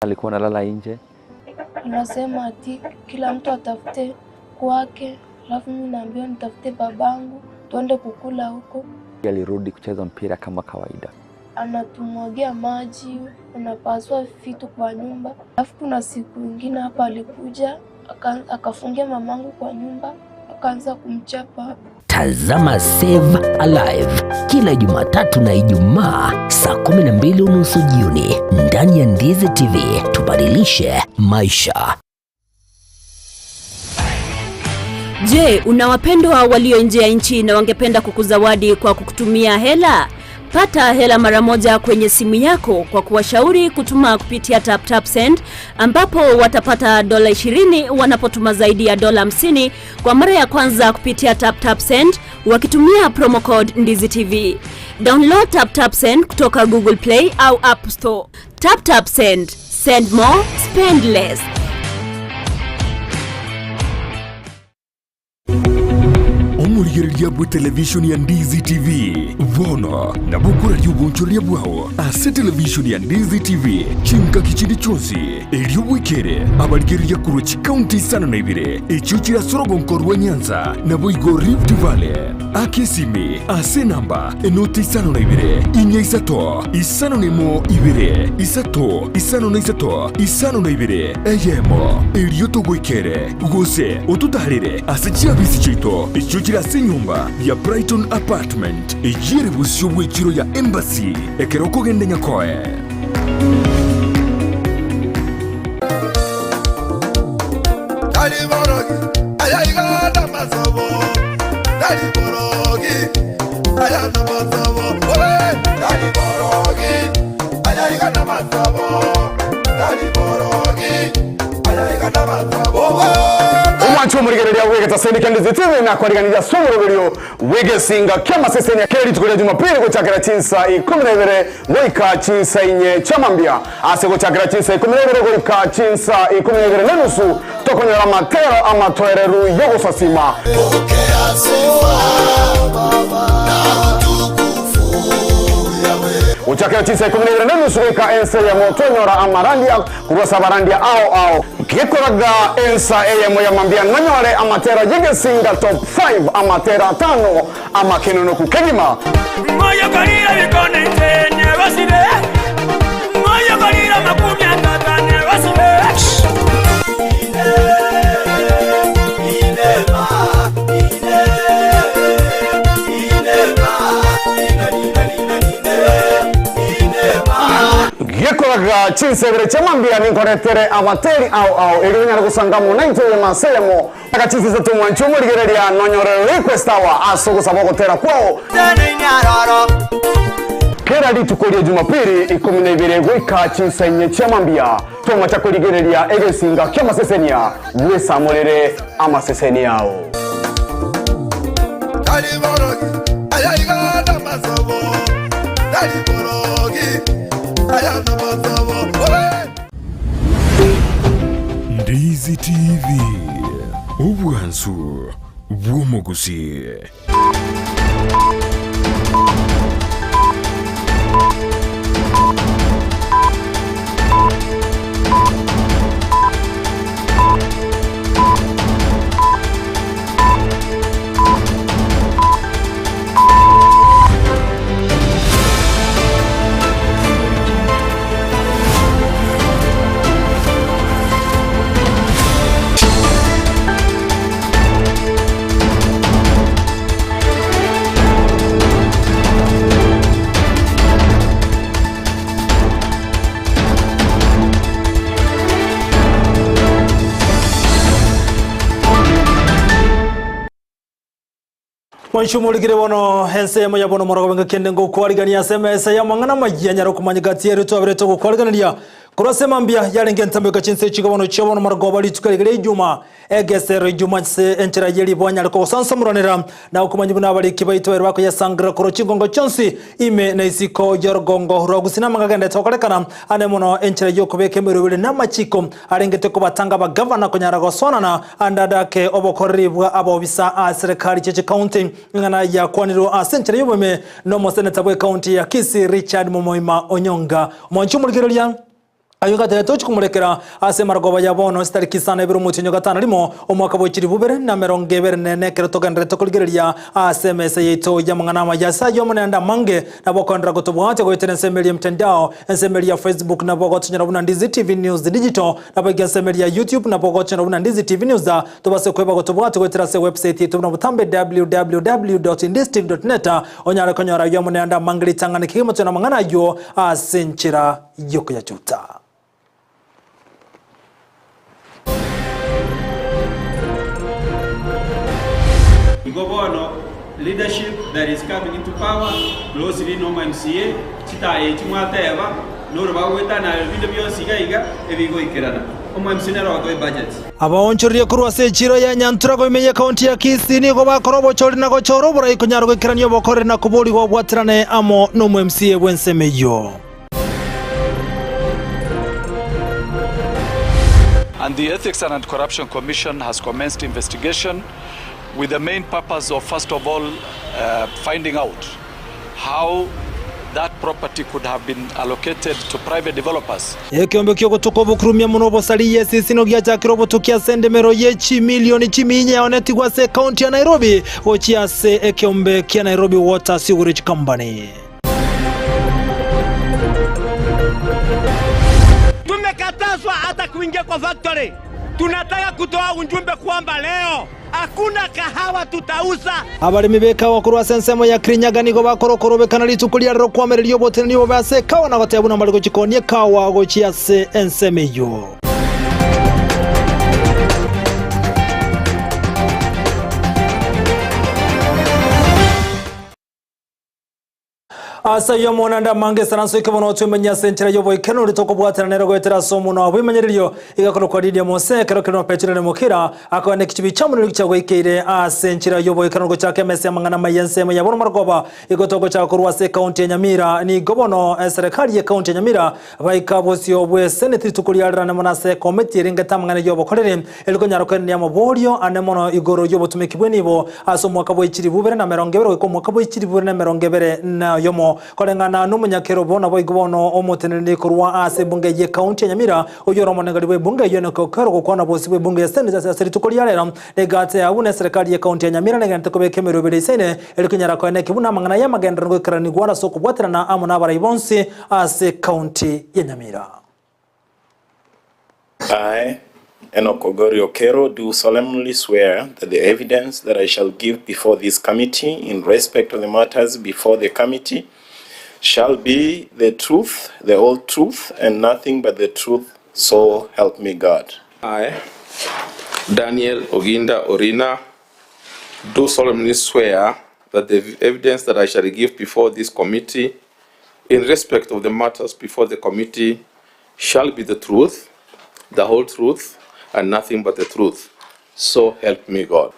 Alikuwa analala nje. Anasema ati kila mtu atafute kwake, alafu mimi naambiwa nitafute babangu tuende kukula huko. Alirudi kucheza mpira kama kawaida. Anatumwagia maji, anapasua vitu kwa nyumba. Alafu kuna siku ingine hapa alikuja akafungia mamangu kwa nyumba, akaanza kumchapa. Tazama Save Alive kila Jumatatu na Ijumaa saa 12:30 jioni ndani ya Ndizi TV. Tubadilishe maisha. Je, una wapendwa walio nje ya nchi na wangependa kukuzawadi kwa kukutumia hela? Pata hela mara moja kwenye simu yako kwa kuwashauri kutuma kupitia TapTap Send, ambapo watapata dola 20 wanapotuma zaidi ya dola 50 kwa mara ya kwanza kupitia TapTap Send wakitumia promo code Ndizi TV. Download TapTap Send kutoka Google Play au App Store. TapTap Send. Send more, spend less. Omorigereria bwe televishoni ya Ndizi TV bono nabo okoraria obonchoreria bwao ase televishoni ya Ndizi TV chingaki chinde chionsi erio bwekere abarigereria korwa chikaunti isano na ibere echio chire ase orogonko rwa Nyanza naboigo Rift Valley. Aka esimi ase enamba enoti isano na ibere, inya isato, isano na emo ibere, isato, isano na isato, isano na ibere, eyemo. Erio togoikere, gose ototaarere ase chiabisi chiaito echio chire ase enyomba ya Brighton Apartment, eyio ere bosio bw'echiro ya Embassy, ekero okogenda Nyakoe. Tari borogi, aya iga namasobo. Tari borogi, aya namasobo. Oe, tari borogi, aya iga namasobo. Tari borogi, aya iga namasobo. Omwanchi omorigereria bw'egetaseni kia Ndizi TV nakwariganirie ase omoroberio bw'egesinga ki'amasesenia kera rituko ria Jumapili gochakera chinsa ikomi na ibere goika chinsa inye chiamambia. Ase gochakera chinsa ikomi na ibere goika chinsa ikomi na ibere nenusu tokonyora amatero amatoereru y'ogosasima. Pokea sifa na utukufu Yahweh. Gochakera chinsa ikomi na ibere nenusu goika ensa eyemo tonyora amarandia korwa ase abarandia ao ao. Gekoraga ensa eyemo ya mambia nonyore amatera y'egesinga top 5 amatera atano amakenonoku kegima. Ng'oyokorire bikone inche nebasire, ng'oyokorire amakumi atata nebasire. Gekoraga chinsebere chia mambia ninkoretere abateri ao ao erio onyare gosanga amo naintwe eyemo ase eyemo. Aka chinsa isato mwanche omorigereria nonyore request hour ase ogosaba ogotera kwao. Kera rituko ria Jumapili ikomi na ibere goika chinsa inye chia mambia tomacha korigereria egesinga ki'amasesenia bwesamorere amasesenia ao. Tari borogi, aya iga namasobo. Tari borogi, aya namasobo. Oe! Ndizi TV, obwansu bw'omogusii. Mwanchumurikire bono ensemo ya bono morogobe ngakende ngokwarigania ase emesa y'amang'ana amaya nyara okomanya gati ere twabere togokwariganiria korwa ase mambia yarenge entambe chinse chigo bono chia bono morogoba rituko rigere ijuma egesero ijuma ase enchera ye ribo nyare kogosansamuranera na okomanya buna abariki baito baire bakoyasangira korwa chingongo chionsi ime na isiko y'orugongo rwa gusii namang'ana agendete gokorekana ane mono enchera y'okobeka emerobere na amachiko arengete kobatanga abagavana konyara gosonana ande adake obokoreri bwa abobisa a serikali cheche county ing'ana yakwanirwe ase enchera y'obome na omoseneta bwe county ya Kisii Richard Momoima Onyonga. Omwanchi omorigereria. Ayio gatebe tochi komorekera ase emarogoba ya bono chitariki isano ibere omotienyi o gatano rimo, omwaka bwe chilifu ibere na emerongo ebere na ene, ekero togendererete korigereria ase emesa yaito y'amang'ana amaya. Ase ayio amo naende amange nabo okoenderera gotobwatia goetera ensemo eria y'emtandao, ensemo eria ya Facebook nabo ogotunyora buna Ndizi TV News Digital, naboigo ensemo eria ya YouTube nabo ogotunyora buna Ndizi TV News. Tobase kweba gotobwatia goetera ase ewebsite yaito buna botambe www.ndiztv.net onyare konyora ayio amo naende amange ritang'ani kegima tore namang'ana ayio ase enchera y'okoyachuta. Igo bono leadership that is coming into power closely no MCA, chitaya echi mwateba, noro bagoetana binde bionsi iga iga ebigoikerana. Omo MC nere ogotoa ebudget. Abaonchoreria korwa ase echiiro ya Nyanturago ime y'ekaunti ya Kisii nigo bakora obochori na gochora oborai konyara goikerania obokoreri na koborigwa babwaterane amo nomo MCA bw'ensemo eyio. And the Ethics and Anti-Corruption Commission has commenced investigation with the main purpose of first of all uh, finding out how that property could have been allocated to private developers. Ekeombe ki'ogotuka obokurumia mono obosari y'esisino giachakire obotuki ase endemero ye chimilioni chiminya yaonetigwe ase ekaunti ya Nairobi gochia ase ekeombe kia Nairobi Water Sewerage Company. Tumekatazwa hata kuingia kwa factory. Tunataka kutoa ujumbe kwamba leo hakuna kahawa tutauza. Abaremi b'ekawa korwa ase ensemo ya Kirinyaga nigo bakora okorobekana rituko ria rero koamereria oboteneneri obobe ase ekawa na goteba buna mbare gochikonia ekawa gochia ase ensemo eyio. Ase ayio omonande amange esaranso eke bono otwemenye ase enchera y'oboikeranu oria tokobwatana nere goetera ase omonwa bw'imanyererio igakorokwa Lidia Mose ekero kerimo Petero na Mokira akogenda ekichibi chiamonene gochia goikeire ase enchera y'oboikeranu gochaka emesa y'amang'ana amaya ensemo ya bono marogoba igo togochaka korwa ase ekaunti ya Nyamira nigo bono eserekari y'ekaunti ya Nyamira baika bosio bw'eseneti rituko riarerane mono ase ekomiti erengete amang'ana y'obokoreri Erio konyara koenenia amaborio ane mono igoro y'obotumeki bw'enibo ase omwaka bwe chilifu ibere na emerongo ebere goika omwaka bwe chilifu ibere na emerongo ebere na oyomo. Koreng'ana nomonyakerobo naboigo bono omoteneneri korwa ase ebunge y'ecounty ya Nyamira oyio ore omonengeri bw'ebunge eyio Enock Okero gokwana bosio bw'ebunge ya Senate ase rituko ria rero negate abwo na eserekari y'ecounty ya Nyamira negenderete kobeka emeroberi eisaine erio konyara koenekia buna amang'ana y'amagenderero ngoikeranigwa ase okobwaterana amo nabarai bonsi ase ecounty ya Nyamira. I, Enoch Ogori Okero, do solemnly swear that the evidence that I shall give before this committee in respect of the matters before the committee shall be the truth, the whole truth, and nothing but the truth, so help me God. I, Daniel Oginda Orina, do solemnly swear that the evidence that I shall give before this committee in respect of the matters before the committee shall be the truth, the whole truth, and nothing but the truth. So help me God.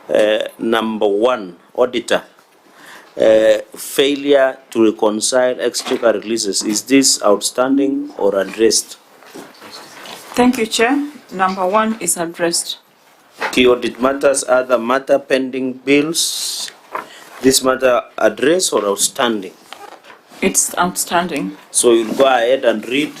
Uh, number one, auditor, uh, failure to reconcile exchequer releases. Is this outstanding or addressed? Thank you, Chair. Number one is addressed. Key audit matters, other matter, pending bills. This matter addressed or outstanding? It's outstanding. So you'll go ahead and read.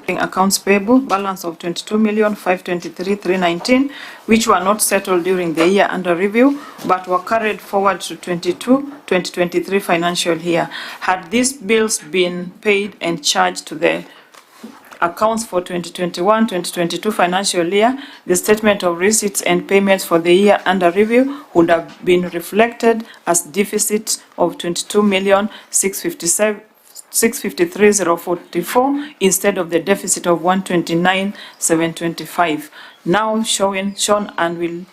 Accounts payable balance of 22,523,319, which were not settled during the year under review, but were carried forward to 22-2023 financial year. Had these bills been paid and charged to the accounts for 2021-2022 financial year, the statement of receipts and payments for the year under review would have been reflected as deficit of 22,657,653,044 instead of the deficit of 129,725 now showing, shown and will,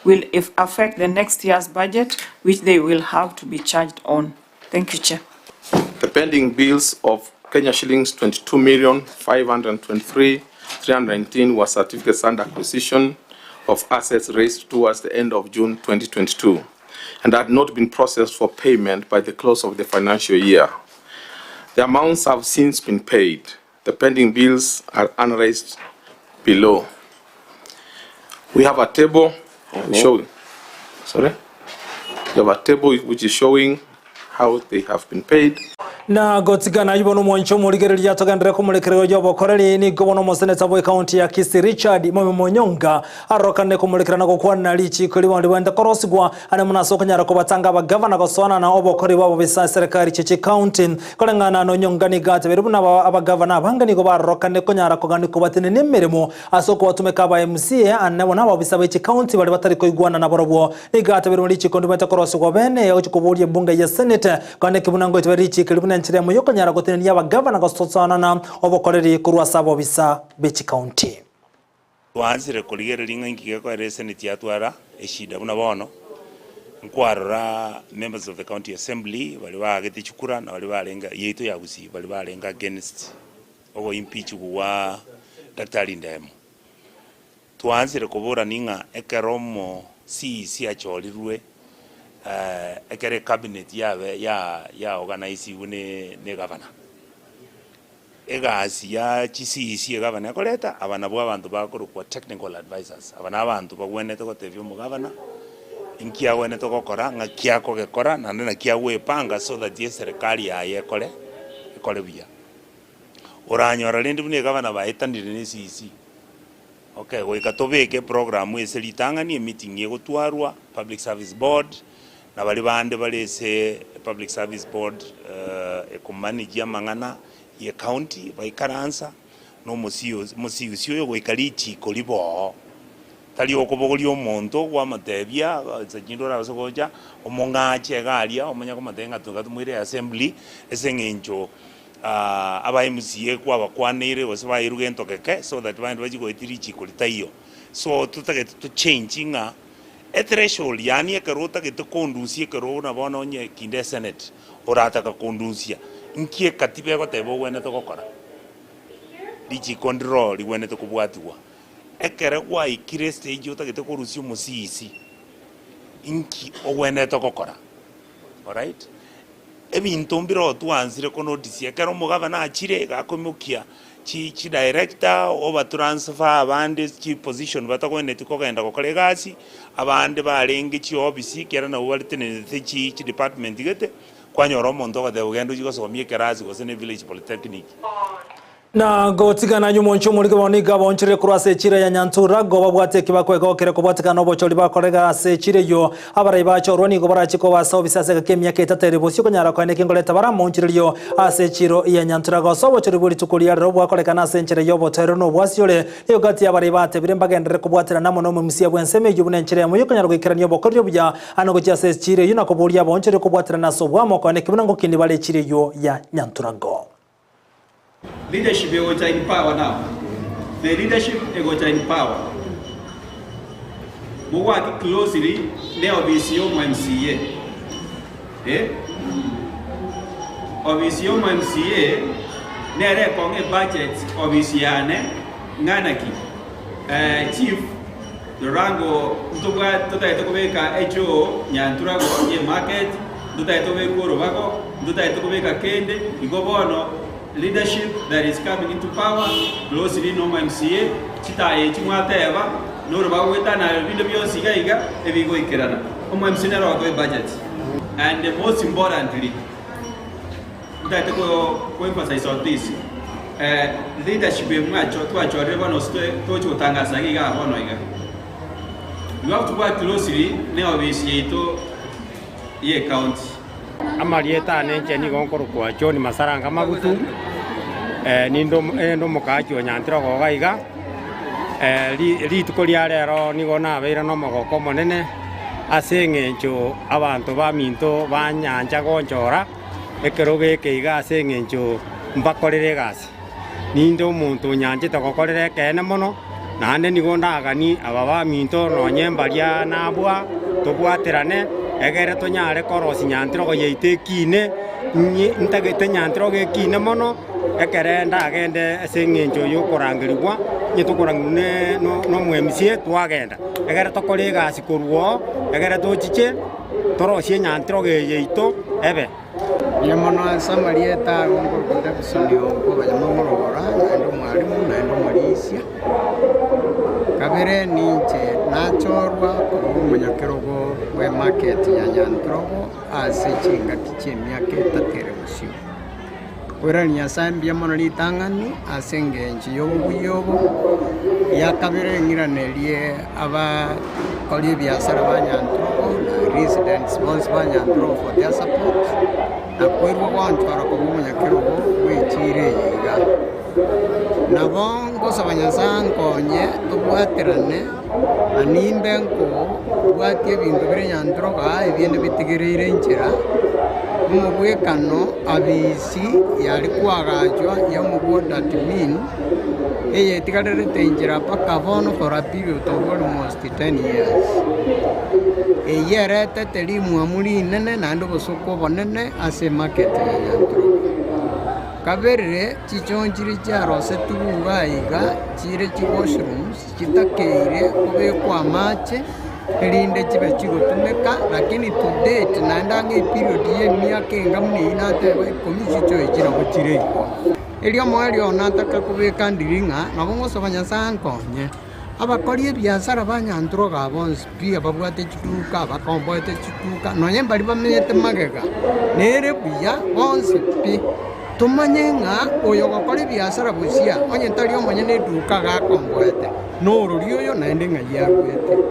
will if affect the next year's budget, which they will have to be charged on. Thank you, Chair. The pending bills of Kenya shillings 22,523,319 were certificates under acquisition of assets raised towards the end of June 2022 and had not been processed for payment by the close of the financial year. The amounts have since been paid. The pending bills are analyzed below. We have a table showing, sorry, we have a table which is showing how they have been paid. Na gotigana ayio bono omwancho omorigereria togenderere komorekereria oyo obokoreri nigo bono omoseneta bwe county ya Kisii Richard Mwami Monyonga arorokane komorekera na gokwana richiko ribono ribwenerete korosigwa ande mono ase okonyara kobatanga abagavana gosoana na obokoreri bwabo bisa eserekari chie chicounty. Koreng'ana na Onyonga nigo atebeire buna abagavana abange nigo barorokane konyara kogania kobatenenia emeremo ase okobatumeka aba MCA ande bono ababisa be chicounty baria batari koigwana naborobwo. Nigo atebeire buna richiko ndibwenerete korosigwa bene gochia koboria ebunge ya Senate Kande ki buna ngoitebe richiiko eri buna enchera emo y'okonyara gotenenia abagavana gosoanana obokoreri korwa ase abobisa be chikaunti. Twaanchire korigereria ng'a inki gekoera eseneti yatwara eshida buna bono, nkwarora members of the county assembly baria baagete chikura na baria barenge yaito ya Gusii baria barenge against ogo impeachigwa gwa Daktari Ndemo. Twaanchire koborania ng'a ekero omo CEC achorirwe, ekero ecabinet yabe ya ya organizigwe ne ne egavana, egasi ya chi CEC egavana ekoreta, aba nabwo abanto bakorokwa technical advisers, aba na abanto bagwenerete gotebia omogavana inki agwenerete gokora, ng'aki akogekora, naende naki agoepanga so that eserekari yaye ekore ekore buya. Oranyora rende buna egavana baetanire ne CEC. Okay, goika tobeke eprogram ase ritang'ani, emeeting egotwarwa, Public Service Board, na baria bande bare ase Public Service Board ekomanage amang'ana ye county, baikaransa na omosiusi oyo goika richiko ribe oo. Tari okobogoria omonto gwamotebia, nse chinde orabase gocha, omong'ache iga aria, omanye komotebia ng'a toika tomoire assembly, ase eng'encho Aba MCA kwabakwaneire gose bairwe gento geke so that baende bachie goetia richiko ritaiyo. So totagete to change ng'a ethreshold yaani ekero otagete kondusia ekero buna bono onye kinde esenate orataka kondusia nki ekatiba egoteba ogwenerete gokora? Richiko ndiro rigwenerete kobwatigwa. Ekere gwaikire estage otagete korusia omosisi inki ogwenerete gokora? Alright? Ebinto mbire twansire konotisia ekero omogavana achire iga akoimokia chi chidirector obatransfer abande chiposition batagwenereti kogenda gokora egasi, abande barenge chiofisi ekiagera nabwo baretenenete chi chidepartment gete, kwanyora omonto ogoteba ogende ochie gosomia ekerasi gose ne village polytechnic. Na gotigana ayio omonche omorike bono nigo abaonchoreire korwa ase echira ya Nyanturago, babwate eki bakwegokera kobwatekana nobochori bakorega ase echira eyio. Abarai bachorwa nigo barache koba ase obisi ase egeka k'emiaka etato ere bosio konyara koenda eki ngoreta bare amaonchorerio ase echiro ya Nyanturago. Ase obochori bwe rituko ria rero bwakorekana ase enchera y'obotoereru na obwasiore, nigo gati y'abarai batebire mbagenderere kobwaterana amo nomomusia bw'ensemo eyio buna enchera eyemo y'okonyara goikerania obokoreri obuya ande gochia ase echiro eyio na koboria abaonchoreria kobwaterana ase obwamo koenda eki buna ngokindi bare echiro eyio ya Nyanturago. Leadership egocha in power now. The leadership egocha in power. Mogwaki closely ne ofisi yo omo MCA. Eh? Ofisi yo omo MCA nere ekong'a ebudget ofisi yane ng'ana ki? Eh, chief rorango ntobwate totagete kobeka echoo Nyanturago ye market, ntotagete kobeka orobago, ntotagete kobeka kende, igo bono leadership that is coming into power closely no MCA, chitaya echi mwateba, na orobago goetana binde bionsi iga iga ebigoikerana. Omo MCA nere ogotoa ebudget. And most importantly, ntagete ko ko emphasize on this, leadership eye mwacho twachorire bono gose tochi gotangasa iga igaa bono iga. You have to work closely ne ofisi yaito ye county. Amarieta ane inche nigo nkorokwa John Masaranga Magutu, ninde ninde omokaachi o Nyantirogo iga iga, rituko ria rero nigo nabeire nomogoko omonene ase eng'encho abanto baminto banyancha gonchora ekerogo eke iga ase eng'encho mbakorere egasi. Ninde omonto onyanchete gokorera ekeene mono, naende nigo ndaganie aba baminto nonye mbaria nabua, tobwaterane, egere tonyare korosia nyantirogo yaito ekiine, inye ntagete nyantirogo ekiine mono, ekere ndagende ase eng'encho y'okorangerigwa, onye tokorangerigwa ne no omo-MCA twagenda, egere tokore egasi korwa oo, egere tochiche torosie enyantirogo eye yaito ebe. Mbuya mono ase amarieta ago nkorokwa Davison Ongo Omorogora, naende omwalimu, naende omorisia. Kabere ninche nachorwa koba omonyakerogo bw'emarket ya Nyantrogo ase chingaki chi'emiaka etato ere bosio. Nkoirania Nyasae mbuya mono ritang'ani ase engencho y'obobuya obo, riakabere eng'iranerie abakori ebiasara ba Nyantrogo na residents bonsi ba Nyantrogo for their support, na koirwa gwanchora koba omonyakerogo bw'echiira eye iga. Nabo ngosaba Nyasae ankonye tobwaterane na nimbe nkobwatia ebinto bire Nyantrogo aa ebiende bitigereire enchera. Omogwekano abisi yare koagachwa y'omogondo Admin, eyetigarerete inchera mpaka bono for a period of almost 10 years. Eyio eretete rimwamu rinene naende obosooku obonene ase emarket ya Nyantrogo. Kabere, chichoo nchiria chiarosetigwe iga iga chire chi washrooms chitakeire kobekwa amache, erinde chibe chigotumeka, lakini to date naende ang'e eperiod ya emiaka enga buna eyio nateba ikomi chichoe chirogo chire igo. Erio omoerio one nataka kobeka ndiri ng'a nabo ngosaba Nyasaye ankonye, abakori ebiasara ba Nyantrogo aba bonsi pi ababwate chituka, abakomboete chituka, nonye mbaria bamenyete magega, nere buya bonsi pi, tomanye ng'a oyo ogokora ebiasara bosia, onye tari omonyene eduka iga akomboete, Norori oyo naende ng'ai arwete?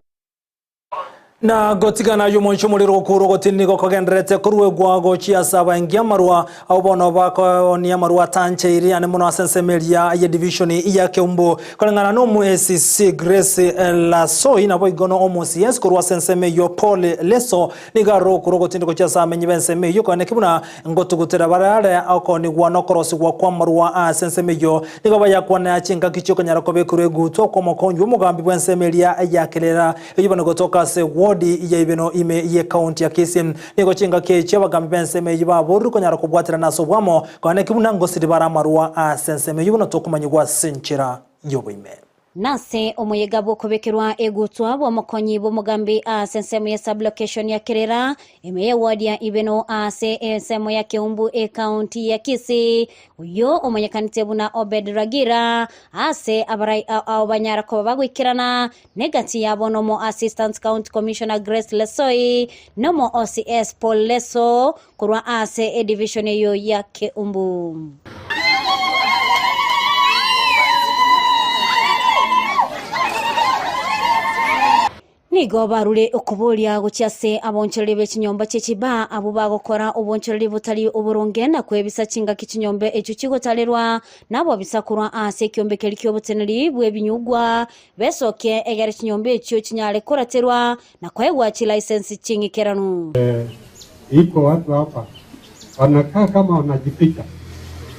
Na gotigana ayio omonche omorero gokuura ogotindi nigo kogendererete koruegwa gochia ase abaengi amarwa, abwo bono bakoonia amarwa atancheiri ane mono ase ensemo eria ye division ya Keumbu. Koreng'ana nomo ACC Grace Lasoi naboigo no omo CS korwa ase ensemo eyio Paul Leso nigo arure gokuura ogotindi gochia ase abamenyi b'ensemo eyio koeneki buna Ngotugutera bare are okoonigwa na okorosigwa kw'amarwa ase ensemo eyio, nigo bayakwanera chingaki chi'okonyara kobekerwa egutwa kw'omokonyi bw'omogambi bw'ensemo eria ya Kerera, eyio bono egotoka ase wodi ya Ibeno ime y'ekaunti ya Kisii. Nigo chingaki echio abagambi b'ensemo eyio baborirwe konyara kobwaterana ase obwamo, koeneki buna ngosiri bare amarwa ase ensemo eyio buna tokomanyigwa ase enchera y'oboime. Nase omoyega bw'okobekerwa egutwa bw'omokonyi bw'omogambi ase ensemo ya sub-location ya Kerera, ime ye ward ya Ibeno ase ensemo ya Keumbu ekaunti ya Kisii, oyio omonyekanete buna Obed Ragira, ase abarai ao ao banyara koba bagoikerana negati yabo nomo Assistant County Commissioner Grace Lesoi nomo OCS Paul Leso korwa ase edivision eyio ya Keumbu. Nigo barure okoboria gochia ase abonchoreria be chinyomba chie chibaa abwo bagokora obonchoreria botari oboronge na kwebisa chingaki chinyomba echio chigotarerwa nabobisa korwa ase ekiombe keria ki'oboteneneri bw'ebinyugwa besokie egere chinyomba echio chinyare koraterwa na koegwa chilicense ching'ikeranu. Iko watu hapa wanakaa kama wanajificha.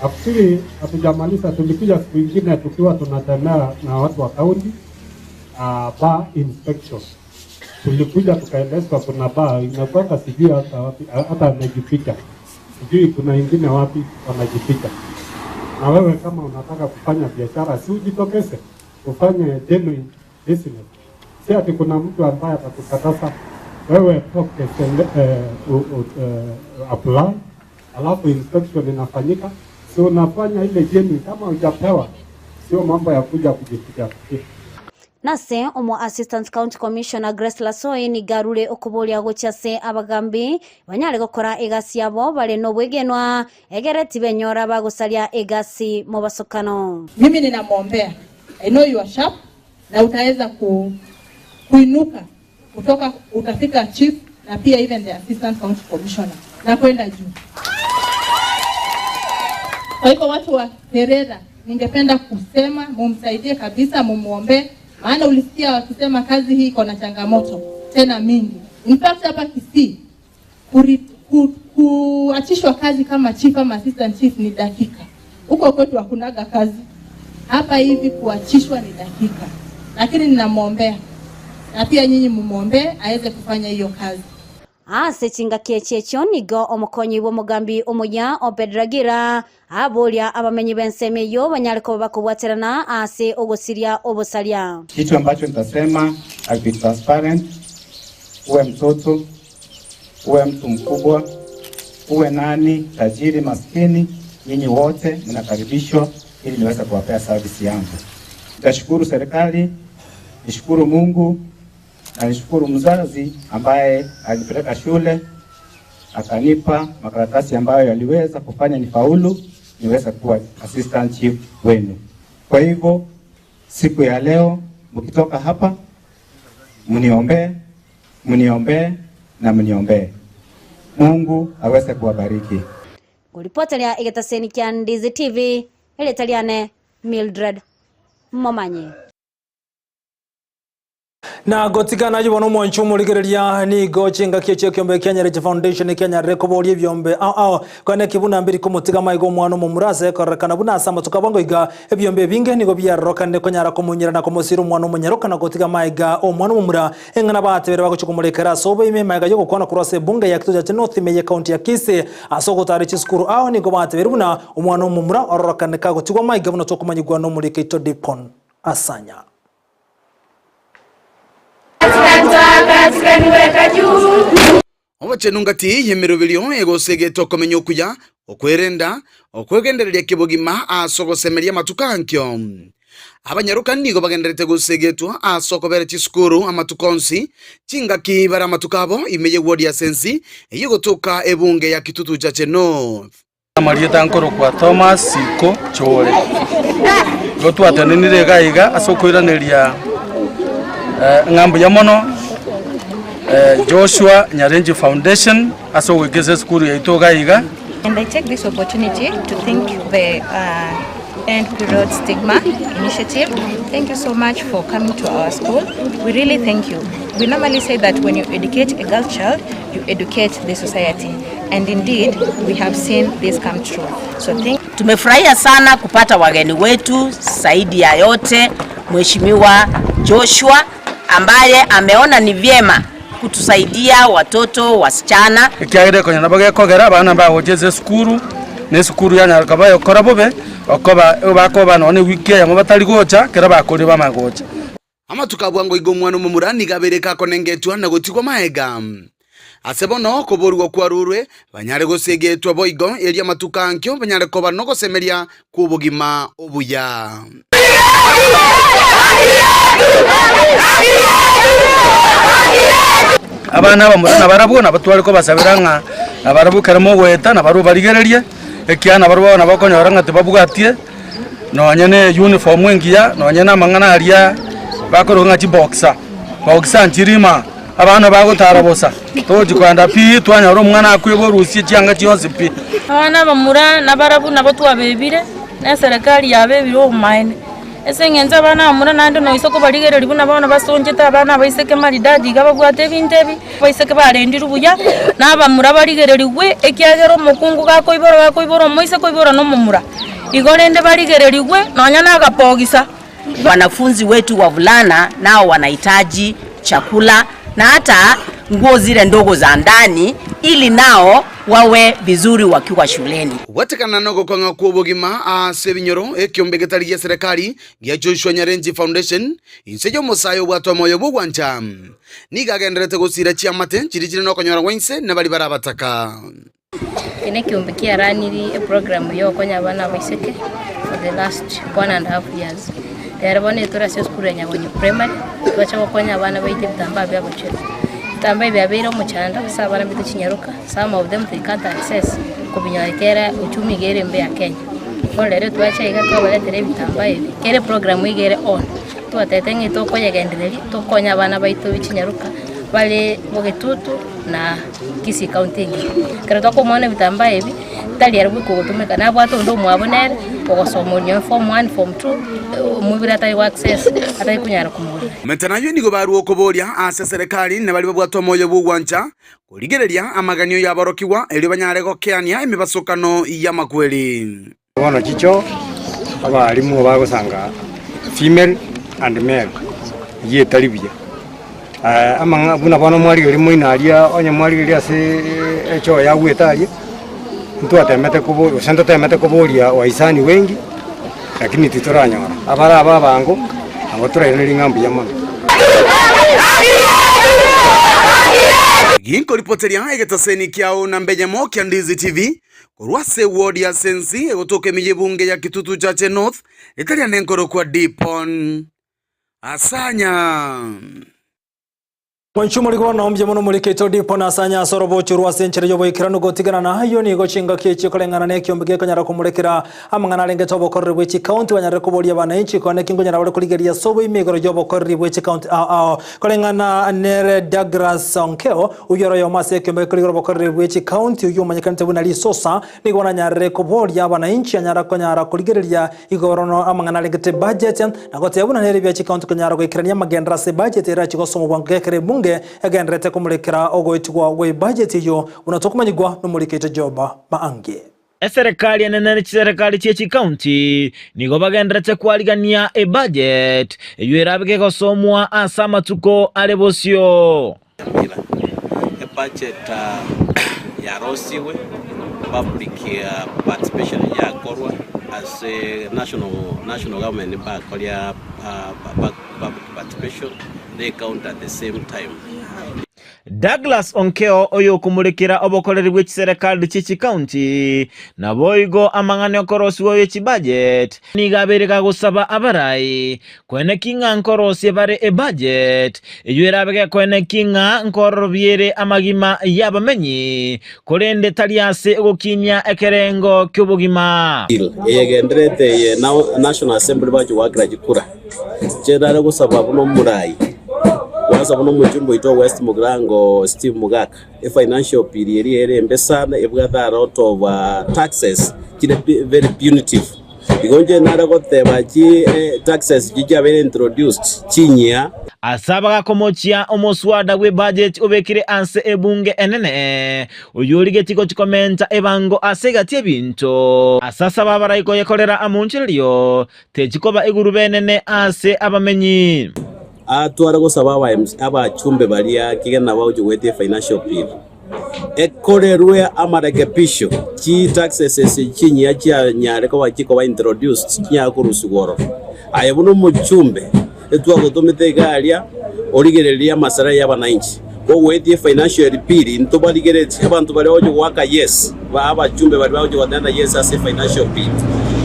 Nafikiri hatujamaliza, tulikuja siku ingine tukiwa tunatembea na watu wa kaunti uh, bar inspection. Tulikuja tukaelezwa kuna bar inakwanga sijui hata wapi, hata amejificha, sijui kuna ingine wapi wanajificha. Na wewe kama unataka kufanya biashara, si ujitokeze ufanye genuine business. Si ati kuna mtu ambaye atakukataza wewe, toke eh, eh, apply, alafu inspection inafanyika, si unafanya ile genuine. Kama hujapewa, sio mambo ya kuja kujificha ficha. Nase omo Assistant County Commissioner Grace Lasoi nigo arure okoboria gochia ase abagambi banyare gokora egasi yabo bare nobwegenwa egere tibenyora bagosaria egasi mobasokano. Mimi ninamwombea. I know you are sharp na utaweza ku, kuinuka kutoka utafika chief na pia even the assistant county commissioner na kwenda juu. Kwa hivyo watu wa Kerera, ningependa kusema mumsaidie kabisa, mumuombee, maana ulisikia wakisema kazi hii iko na changamoto tena mingi. In fact hapa Kisii kuachishwa kazi kama chief ama assistant chief ni dakika. Huko kwetu hakunaga kazi. Hapa hivi kuachishwa ni dakika, lakini ninamwombea na pia nyinyi mumwombee aweze kufanya hiyo kazi. Ase chingaki echi echio nigo omokonyi bw'omogambi omuya Obed Ragira aboria abamenyi b'ensemo eyio banyare koba bakobwaterana ase ogosiria obosaria. Kitu ambacho nitasema, I'll be transparent. Uwe mtoto, uwe mtu mkubwa, uwe nani, tajiri, maskini, nyinyi wote mnakaribishwa ili niweze kuwapea service yangu. Nitashukuru serikali, nishukuru Mungu na nishukuru mzazi ambaye alipeleka shule akanipa makaratasi ambayo yaliweza kufanya nifaulu niweze kuwa assistant chief wenu. Kwa hivyo siku ya leo mkitoka hapa, mniombee, mniombee na mniombee. Mungu aweze kuwabariki. Ngũripoteria igĩtacĩni kĩa Ndizi TV ĩrĩta rĩane Mildred Momanyi. Na gotigana yibona omwanchi omorigereria nigo chingaki echio ekiombe kia Nyareche Foundation kianyarire koboria ebiombe ao ao kwane kibuna mbiri komotiga maiga omwana omomura ase ekorekana buna ase amatuko abwango iga ebiombe ebinge nigo biarorokanire konyara komonyera na komosira omwana omonyaroka na gotiga maiga omwana omomura eng'ana batebere bagochia komorekera ase oboime maiga yogokwana korwa ase ebunge ya Kitutu Chache North ime ye county ya Kisii ase ogotara chisukuru ao nigo batebire buna omwana omomura ororokane kagotigwa maiga buna tokomanyigwa nomoriko oito Dipon Asanya. Obochenu ngati y'emeroberio egosegetwa okomenya okuya, okwerenda, okwegendereria kebogima ase ogosemeria amatuko ankio. Abanyaroka nigo bagendererete gosegetwa ase okobera chisukuru amatuko onsi, chingaki bare amatuko abo ime y'ewodi ya Sensi eyio egotoka ebunge ya Kitutu Chache North. Amarieta nkorokwa Thomas Siko Chore. Igo twatenenire iga iga ase okoiraneria ng'a mbuya mono Joshua Nyarenji Foundation ase ogoika ase esukuru yaito iga iga. And I take this opportunity to thank the End Period Stigma Initiative. Thank you so much for coming to our school. We really thank you. We normally say that when you educate a girl child, you educate the society. And indeed, we have seen this come true. So thank Tumefurahia sana kupata wageni wetu, zaidi ya yote Mheshimiwa Joshua ambaye ameona ni vyema kutusaidia watoto wasichana. Ekiagera konya nabo gekogera abana mbagocha ase esukuru, na esukuru yanyara koba egokora bobe, okoba bakoba nonya na ewiki eyemo batari gocha, ekero bakorire bamanye gocha. Amatuko a bwango iga omwana omomura nigo abeire kakonengetwa na gotigwa maega. Ase bono okoborigwa kwarurwe, banyare gosegetwa boigo, erio amatuko ankio banyare koba nogosemeria kw'obogima obuya. Abana abamura nabarabwo nabatware kobasabera ng'a nabarabwo ekero mogoeta nabarabwo barigererie, ekiagera nabarabwo bono bakonyora ng'a tibabwatie nonye ne uniform engiya, nonye na amang'ana aria bakorokwa ng'a chiboxer, boxer nchirima, abana bagotara bosa, togochi kogenda pi twanyora omwana akoiba orusie chianga chionsi pi. Abana abamura nabarabwo nabo twabebire, na eserekari yabebire obomaene. Ase eng'encho abana abamura naende noise kobarigereria buna bono basonchete abana abaiseke maridadi iga babwate ebinto ebi, abaiseke barendirwe buya, na abamura barigererigwe, ekiagera omokungu gakoibora gakoibora omoiseke oibora na omomura. Igo rende barigererigwe nonya na agapogisa. Wanafunzi wetu wavulana nao wanahitaji chakula na hata nguo zile ndogo za ndani ili nao wawe vizuri wakiwa shuleni. Gwatekana nogokong'a kw'obogima ase ebinyoro, ekiombe getari gia serikali gia Joshua Nyarenji Foundation, inse y'omosae obwate omoyo bw'ogwancha, nigo agendererete gosiira chiamate chiria chire nokonyora gwa inse na baria bare abataka. Eke nekiombe kiaraniri eprogram yogokonya abana abaiseke for the last one and half years. Rero bono etore ase esukuru ya Nyagonyo Primary, twacha gokonya abana baito ebitambaa bia abachenu. Ebitambaa ebi biabeire omochando ase abana baito chinyaroka, some of them they can't access kobinyora kera uchumi iga ere embe ya Kenya. Bono rero twacha iga twabaretera ebitambaa ebi, kera eprogram iga ere on, twatebete ng'a tokoyegendereria tokonye abana baito be chinyaroka bare bogetutu na Kisii County engima. Ekero twakomwana ebitambaa ebi, tari ere bweka ogotumeka, nabwate onde omwabo nere, ogosoma oria form one, form two, omoibori atari go access, atari konyara komogorera. Menta nayio nigo barua okoboria ase serikali na baria babwate omoyo bw'ogwancha korigereria amaganio y'aborokigwa erio banyare gokeania emebasokano y'amakweri. Bono chicho abalimu bagosanga female and male, eyio etari buya. Amang'a buna bono mwarigereria moino aria onye mwarigereria ase echoo yagwete aria, ntwatemete kobo gose ntotemete koboria wahisani wengi, lakini titoranyora. Abare aba abango, nabo torairanerie ng'a mbuya mono. Ginkoripoteria egetaseni kiao na mbenyemo kia Ndizi TV, Korwa ase ewodi ya Sensi egotoka ime y'ebunge ya Kitutu Chache North, etaria nenkorokwa Dipon Asanya. Mwanchi omoriko bono mbuya mono morikete odipo na ase ase orobocho rwa ase enchera y'oboikeranu gotigana na ayio nigo chingaki echi ekoreng'ana na ekiombe gekonyara komorekera amang'ana arengete obokoreri bwe chikaunti banyarire koboria abananchi konya naki nkonyara bare korigereria ase oboime igoro y'obokoreri bwe chikaunti ao ao koreng'ana nere Douglas Onkeo oyio ore oyomo ase ekiombe gekorigera obokoreri bwe chikaunti oyio omanyekanete buna Risosa nigo baranyarire koboria abananchi anyara konyara korigereria Igoro no amang'ana arengete ebudget, na goteba buna nere bia chikaunti konyara goikerania amagenderero ase ebudget erache gosomwa bwango gekera ebunge egendererete komorekera ogoetigwa gwe ebudget eyio buna tokomanyigwa nomorikeito Job Maangi. Eserekari enene ne chiserekari chie chikaunti nigo bagendererete kwarigania ebudget eyio erabe gegosomwa ase amatuko are bosio. Ebudget yarosigwe, public participation yakorwa ase national national government mbakoria public participation ne ecounty at the same time. Douglas Onkeo oyokomorekera obokoreri bwe chiserekari chie chikaunti naboigo amang'ana okorosigwa ye chibudget nigo abeire gagosaba abarai Koeneki ng'a nkorosie bare ebudget eyio erabe gekoeneki ng'a nkororobiere amagima y'abamenyi, korende tari ase ogokinia ekerengo ki'obogima. Bill eyegendererete eye National Assembly bache goakera chikura chenare gosaba buna omorai kwansa buna omochumbe oito o West Mugirango Steve Mugaka e financial bill eria ere embe sana ebwate a lot of taxes chire very punitive. Igo inche nare goteba chi taxes chi chiabeire introduced chinyia. Ase abagakomochia omoswada bw'ebudget obekire ase ebunge enene, oyio origetie gochia komenta ebango ase egati y'ebinto. Ase asaba abarai koyekorera amonchererio, techikoba egurube enene ase abamenyi. Aa tware gosaba abachumbe baria kegena bagochia goetia efinancial bill. Ekorerwe amarekebisho, chi taxes ase chinyia chianyare koba chikoba introduced chinyare korusigwa ororo. Aye buna omochumbe etwagotomete iga aria origererie amasera ya abananchi. Kogoetia efinancial bill intobarigeretie abanto baria bagochia goaka yes, ba abachumbe baria bagochia gotenda yes ase efinancial bill.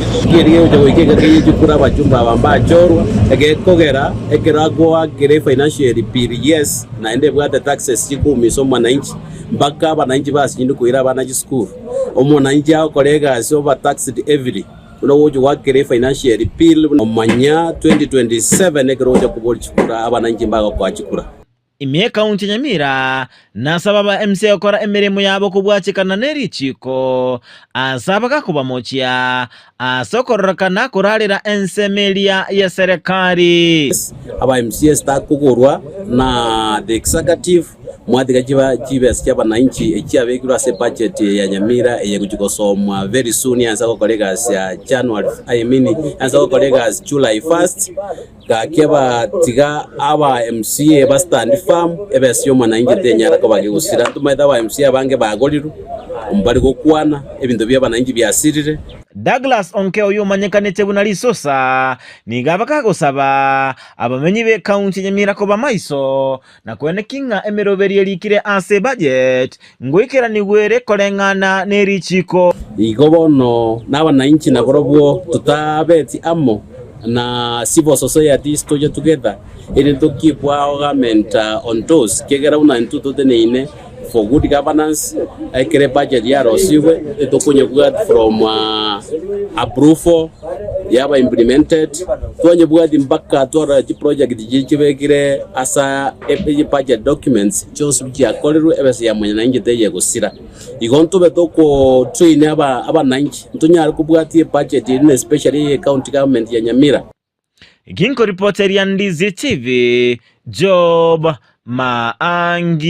Etoki eria egocha goika engaki eye chikura abachumbe aba mbachorwa, egekogera ekero agoakera efinancial bill yes, Naende ebwate taxes chikoumisa omwananchi mpaka abananchi basinyire koira abana chisukuru. Omwananchi agokora egasi over taxed heavily buna ogocha goakera efinancial bill buna omanya 2027 ekero ogocha koboria chikura abananchi mbagokoa chikura. Ime ekaunti ya Nyamira nasaba aba MCA gokora emeremo yabo kobwachekana ne richiko ase abagakobamochia Ase okororekana korarera ensemo eria y'eserekari. Aba MCAs takogorwa na the executive, mwatiga chiba chibesa chia abananchi echiabekirwe ase budget ya Nyamira eye egochia gosomwa very soon yansa gokora egasi ya January I mean yansa gokora egasi July first, gaki abatiga aba MCA ba stand firm ebesa ya omwananchi tenyara koba gegosira. Ntomaete aba MCA abange bagorirwe, mbari gokwana, ebinto bia abananchi biasirire. Douglas Onkeo oyio omanyekanete buna Risosa nigo abakagosaba abamenyi b'ekaunti ya Nyamira koba maiso na koeneki ng'a emeroberi erikire ase ebudget ngoikeranigwe ere koreng'ana nerichiko. Igo bono nabananchi nabarobwo totabeti amo na civil societies toche together erinde to keep our government on toes ekiagera buna intwe toteneine for good governance, ekero ebudget yarosigwe etokonyebwati from approval yaba implemented, twanyebwati mpaka twarora chiproject chiria chibekire ase ebudget documents chionsi chiakorirwe ebesa ya mwananchi teyegosira. Igo ntobe toko train abananchi ntonyare kobwatia ebudget eri na especially eye county government ya Nyamira. Ginkoripoteria Ndizi TV, Job Maangi.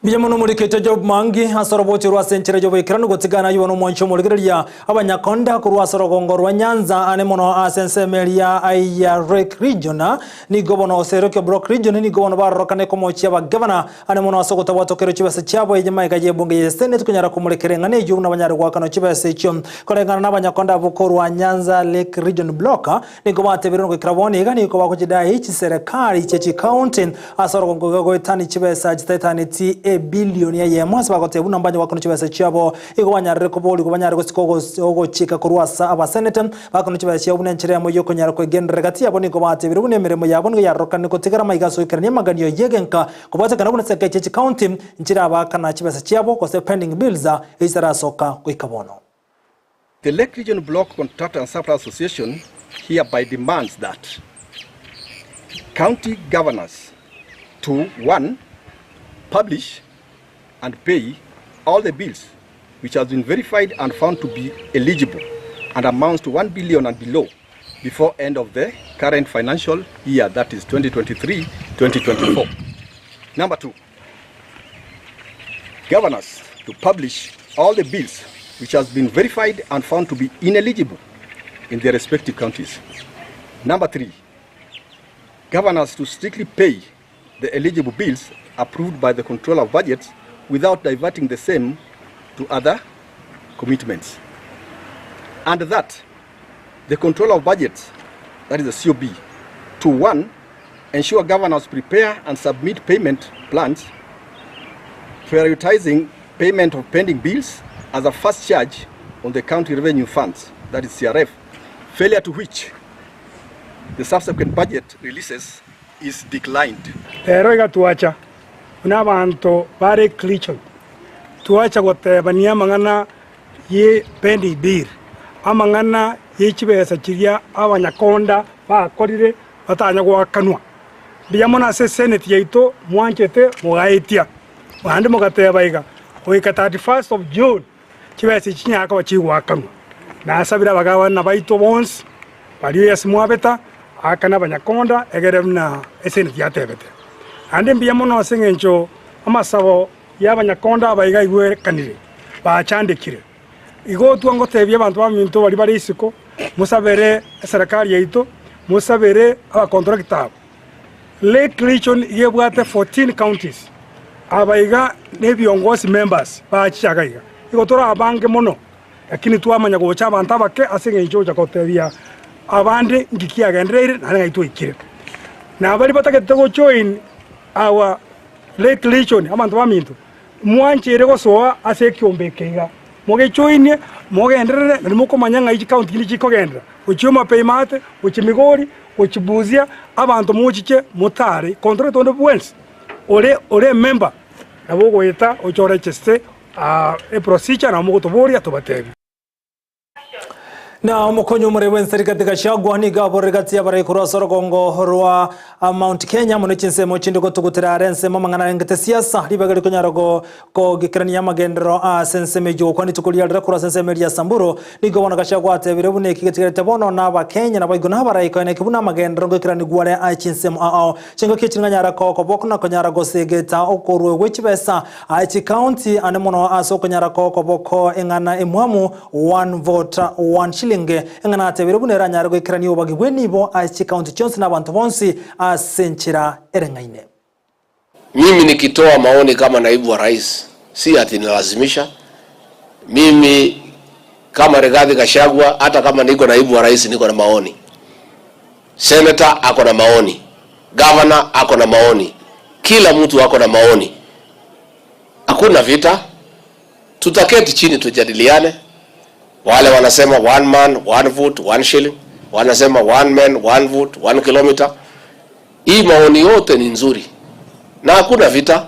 Mbuya mono omorikete Job Maangi ase orobochi rwa ase enchera y'oboikeranu gotigana ayio nomwanchi omorigereria abanyakonda korwa ase orogongo rwa Nyanza ane mono ase ensemo eria ya Lake Region nigo bono gose Lake Block Region nigo bono barorokane komochia abagavana Ane mono ase ogotabwatwa kero chibesa chiabo eye magega y'ebunge ye Senate konyara komorekera eng'ana eyio buna banyare goakanwa chibesa echio. Koreng'ana nabanyakonda abwo korwa Nyanza Lake Region Block nigo batebire goikera bono iga nigo bagochidai chiserekari chie chicounty ase orogongo iga goetani chibesa chitaetaneti. ebilioni eyemo ase bagoteba buna mbanye goakanwa chibesa chiabo igo banyarire koborigwa banyare gosika ogochika korwa ase abasenete Bakonwa chibesa chiabo buna enchera eyemo y'okonyara kwegenderera gati yabo nigo batebire buna emeremo yabo nigo yarorokane gotigara amaiga ase goikerania amaganio y'egenka kobwatekana buna chiseka chie chikaunti nchirabakana chibesa chiabo gose pending bills echitarasoka goika bono. The Lake Region Block Contractor and Supplier Association hereby demands that county governors to one. Publish and pay all the bills which has been verified and found to be eligible and amounts to 1 billion and below before end of the current financial year, that is 2023-2024. Number 2, governors to publish all the bills which has been verified and found to be ineligible in their respective counties. Number 3, governors to strictly pay the eligible bills approved by the Controller of Budgets without diverting the same to other commitments. And that the Controller of Budgets, that is the COB, to 1, ensure governors prepare and submit payment plans, prioritizing payment of pending bills as a first charge on the county revenue funds, that is CRF, failure to which the subsequent budget releases is declined. Ero iga twacha buna abanto bare Kericho, twacha gotebania amang'ana ye pending bill, amang'ana ye chibesa chiria abanyakonda bakorire batanya goakanwa. Mbuya mono ase eseneti yaito mwanchete mogaetia, naende mogateba iga, goika 31st of June chibesa echi chinyare koba chigoakanwa. Nasabire abagabana baito bonsi baria ase mwabeta, aakane abanyakonda, egere buna eseneti yatebete. Naende mbuya mono ase engencho amasabo y'abanyakonda aba iga aigwekanire, bachandekire. Igo twangotebia abanto baminto baria bare isiko, mosabere eserekari yaito, mosabere abakontrakta aba. Lake Region iga ebwate 14 counties, aba iga nebiongosi members bachicha iga iga. Igo tore abange mono, lakini twamanya gocha abanto abake ase eng'encho ogocha gotebia abande nki kiagendereire naende ng'ai twaikire. Na baria batagete go join our Lake Region abanto baminto, mwancheire gosoa ase ekiombe eke iga, mogejoinie, mogenderere naende mokomanya ng'ai chikaunti chinde chikogenderera, gochia Homa-Bay maate, gochia Migori, gochia Busia, abanto mochiche motare, contractor onde bwensi ore ore emember nabo ogoeta oche oregeste eprocedure nabo mogotoboria tobatebie. Na omokonyi omorei bw'ense Rigathi Gachagua nigo aborire gati y'abarai korwa ase orogongo rwa Mount Kenya amo ne chinsemo chinde gotugutera are ensemo amang'ana arengete siasa ribaga rikonyara kogikerania amagenderero ase ensemo eyio gokwana rituko riarire korwa ase ensemo eria ya Samburu nigo bono Gachagua atebire buna eki getigarete bono na abakenya naboigo na abarai konya eki buna amagenderero ngoikeranigwa are aye chinsemo ao chingaki echi nganyara koboko na konyara gosegeta okorwa gwe chibesa aye chikaunti ande mono ase okonyara koboko eng'ana emwamu One vote, one shilling, eng'ana atebire buna eranyare goikerania obobagi bw'enibo ase chikaunti chionsi na abanto bonsi ase enchera ereng'aine. Mimi nikitoa maoni kama naibu wa rais si ati nalazimisha. Mimi kama Rigathi Gachagua, hata kama niko naibu wa rais niko na maoni. Senator ako na maoni, governor ako na maoni, kila mtu ako na maoni. Hakuna vita, tutaketi chini tujadiliane. Wale wanasema one man one vote one shilling, wanasema one man one vote one kilometer. Hii maoni yote ni nzuri na hakuna vita.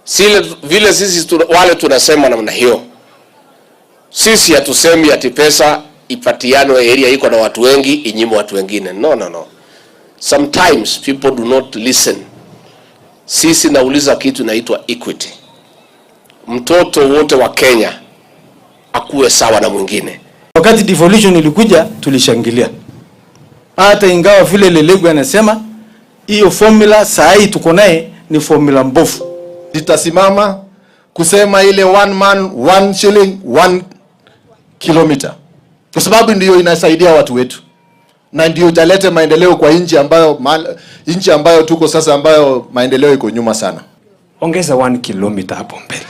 Sile, vile sisi tuna, wale tunasema namna hiyo, sisi hatusemi ati pesa ipatianwe area iko na watu wengi inyimwe watu wengine. No, no, no. Sometimes people do not listen. Sisi nauliza kitu inaitwa equity. Mtoto wote wa Kenya akuwe sawa na mwingine. Wakati devolution ilikuja tulishangilia, hata ingawa vile Lelegu anasema hiyo formula saa hii tuko naye ni formula mbovu. Nitasimama kusema ile one man one shilling one kilometer, kwa sababu ndiyo inasaidia watu wetu na ndio italete maendeleo kwa nchi ambayo, nchi ambayo tuko sasa ambayo maendeleo iko nyuma sana. Ongeza 1 kilomita hapo mbele.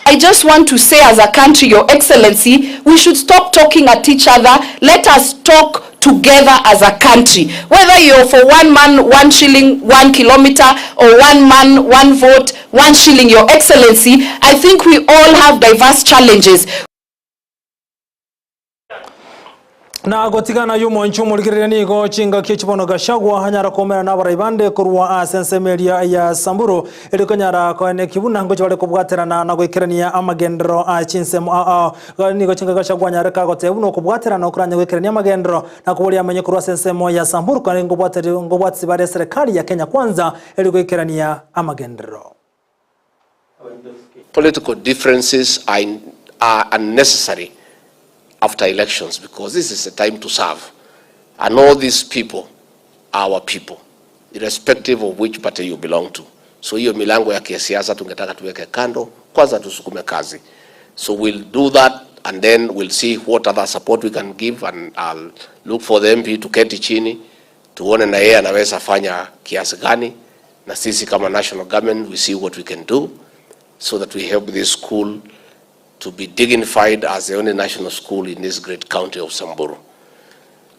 I just want to say as a country, Your Excellency, we should stop talking at each other. Let us talk together as a country. Whether you're for one man, one shilling, one kilometer, or one man, one vote, one shilling, Your Excellency, I think we all have diverse challenges. Na gotigana y'omonche omorigereria nigo chingaki echi bono Gachagua anyara koumerana nabarai bande korwa ase ensemo eria ya Samburu eri konyara koenekia buna ngochia bare kobwaterana na goikerania amagenderero a chinsemo ao ao. Nigo chingaki Gachagua anyare kagoteba buna okobwaterana okoranye goikerania amagenderero na koboria amenye korwa ase ensemo ya Samburu kare ngobwatisi bare eserekari ya Kenya Kwanza eri goikerania amagenderero. Political differences are, in, are unnecessary after elections because this is a time to serve. And all these people are our people, irrespective of which party you belong to. So hiyo milango ya kisiasa tungetaka tuweke kando, kwanza tusukume kazi. So we'll do that and then we'll see what other support we can give and I'll look for the MP tuketi chini tuone na yeye anaweza fanya kiasi gani, na sisi kama national government we see what we can do so that we help this school to be dignified as the only national school in this great county of Samburu.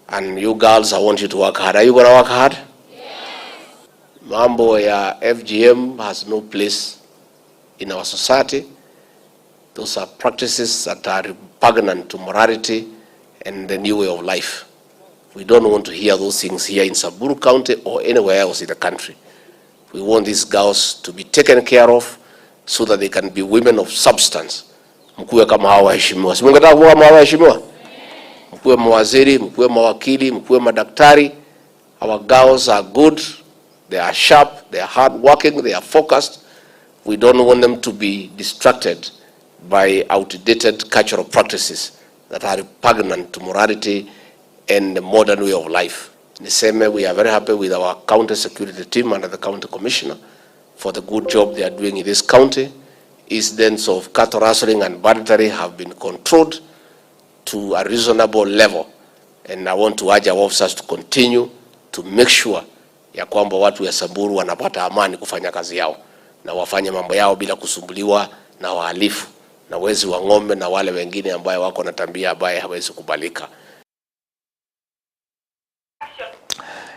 And you girls, I want you to work hard. Are you going to work hard? Mambo ya FGM has no place in our society. Those are practices that are repugnant to morality and the new way of life. We don't want to hear those things here in Samburu County or anywhere else in the country. We want these girls to be taken care of so that they can be women of substance. Mkuwe kama hawa waheshimiwa. Si mungetaka kuwa kama hawa waheshimiwa? Mkuwe mawaziri, mkuwe mawakili, mkuwe madaktari. Our girls are good, they are sharp, they are hard working, they are focused. We don't want them to be distracted by outdated cultural practices that are repugnant to morality and the modern way of life. Niseme we are very happy with our county security team under the county commissioner for the good job they are doing in this county. Incidents of cattle rustling and banditry have been controlled to a reasonable level and I want to urge our officers to continue to make sure ya kwamba watu ya Samburu wanapata amani kufanya kazi yao na wafanye mambo yao bila kusumbuliwa na wahalifu na wezi wa ng'ombe na wale wengine ambayo wako na tabia ambaye hawezi kubalika.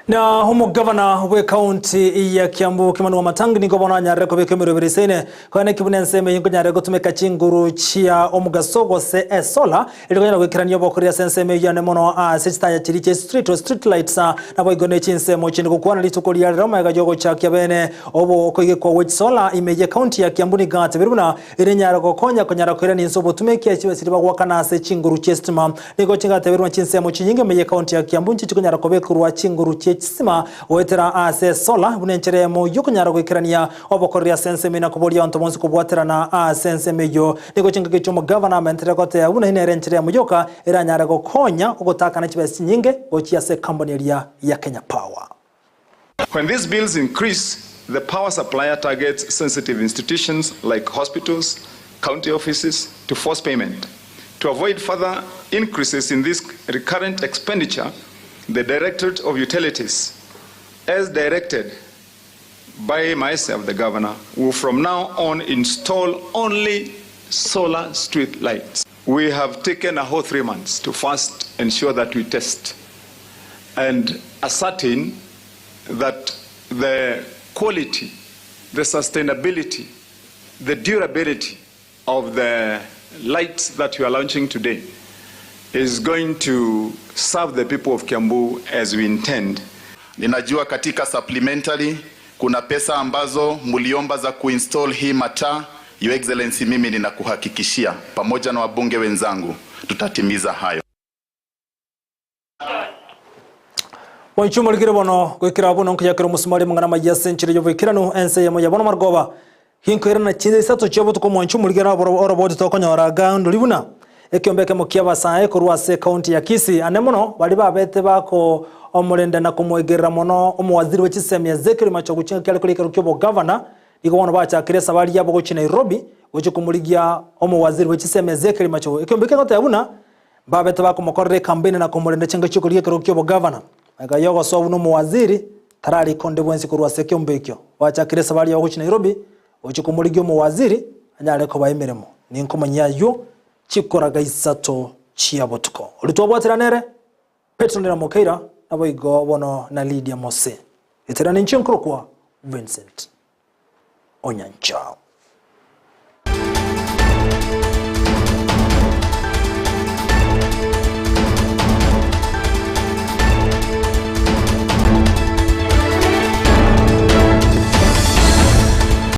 Na omogavana bw'ekaunti ya Kiambu Kimani Wamatangi nigo bono anyarire kobeka emeroberi eseine koeneki buna ensemo eye nkonyarire gotumeka chinguru chia omogaso gose esola erio konyara goikerania obokoreri ase ensemo eyio ane mono ase chitaya chiria chia street o street lights naboigo ne chinsemo chinde gokwana rituko ria rero magega yogochakia bene obo okoigekwa gwe chisola ime y'ekaunti ya Kiambu nigo atebire buna ere nyare gokonya konyara koirania inse obotumeki ase chibesa chiria bagoakana ase chinguru chi'esitima. Nigo chigateberwa chinsemo chinyinge ime y'ekaunti ya Kiambu nchichi konyara kobekerwa chinguru chi'echisima goetera ase esola buna enchera eyemo y'okonyara goikerania obokoreri ase ensemo na koboria abanto bonsi kobwaterana ase ensemo eyio. Nigo chingaki chi'omogavana amentere goteba buna eyio nere enchera eyemo yoka eranyare gokonya ogotakana chibesa chinyinge gochia ase ekamboni eria ya Kenya Power. When these bills increase, the power supplier targets sensitive institutions like hospitals, county offices to force payment. To avoid further increases in this recurrent expenditure, the Directorate of Utilities, as directed by myself, the governor, will from now on install only solar street lights. We have taken a whole 3 months to first ensure that we test and ascertain that the quality, the sustainability, the durability of the lights that we are launching today is going to serve the people of Kiambu as we intend. Ninajua katika supplementary kuna pesa ambazo mliomba za kuinstall hii mataa. Your Excellency, mimi ninakuhakikishia pamoja na wabunge wenzangu tutatimiza hayo. Goichia omorikire bono, goikera buna nkoyakera omosumari amang'ana amaya ase enchera y'oboikeranu, ense eyemo ya bono marogoba. Ginkoirana chinsa isato chia botuko omwancho omorikere oroboti tokonyora igaa ndori buna ekiombe ekemo ki'abasae korwa ase ekaunti ya Kisii ane mono baria babete bako omorenda na komoegerera mono omowaziri bwe chisemi Ezekiel Machogu chingaki are korikero ki'obogavana Nigo bono bachakire esabari yabo gochia Nairobi gochia komorigia omowaziri bwe chisemi Ezekiel Machogu. Ekeombe kegoteba buna mbabete bakomokorera ekampeini na komorenda chinga chiokorigia ekerogo ki'obogavana. Magega y'ogosoa buna omowaziri tararika onde bwensi korwa ase ekeombe ekio. Bachakire esabari yabo gochia Nairobi gochia komorigia omowaziri anyare kobaa emeremo. Ninkomanyia ayio chikoraga isato chia botuko. Oria twabwatera nere, Petronella Mokeira, naboigo bono na Lydia Mose. Getera ninche nkorokwa Vincent Onyancha.